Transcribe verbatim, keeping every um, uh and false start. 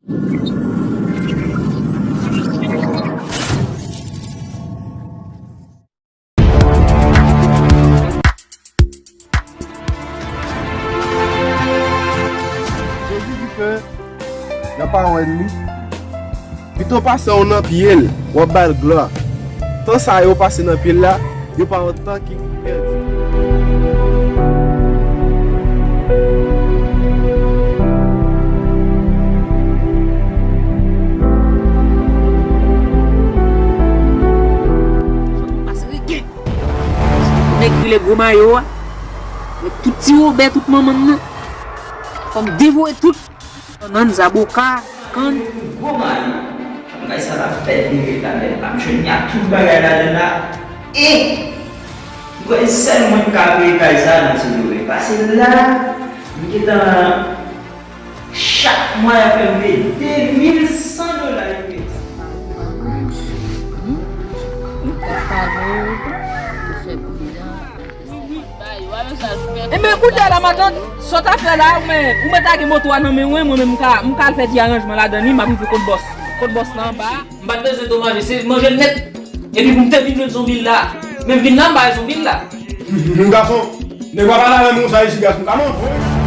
Jezi di ke nan pawòl li, pito pase w nan pye l, w ap ba l glwa. Tan sa yo pase nan pye l la, yo pa yon tan ki pèdi. Nèg ki rele Gwo Mayo a, met tout ti Wobè, tout manman m nan. Fò m devore tout bannann, zaboka, kann. Gwo Mayo. Bagay sa la fèt vre, Kadèt. M ap jwenn y a tout bagay ladan la. E m kwè sèl mwen k ka peye kay sa nan Ti Dove. Pase la, m gentan Chak mwa, y ap fè m peye de mil san dola yo peye. Enben, kounye a la, matant, sa w t ap fè la, ou mèt, ou mèt lage moto a nan men mwen, mwen menm, m ka, m ka al fè ti aranjman ladan li, m ap rive kot bòs. Kot bòs la anba a. M pa t bezwen domaje, se manje l nèt. Epi pou m te vin jwenn zonbi l la. Men m vin la, m pa wè zonbi l la. Gason, nèg w ap pale avè m konsa isi, gason, kòman?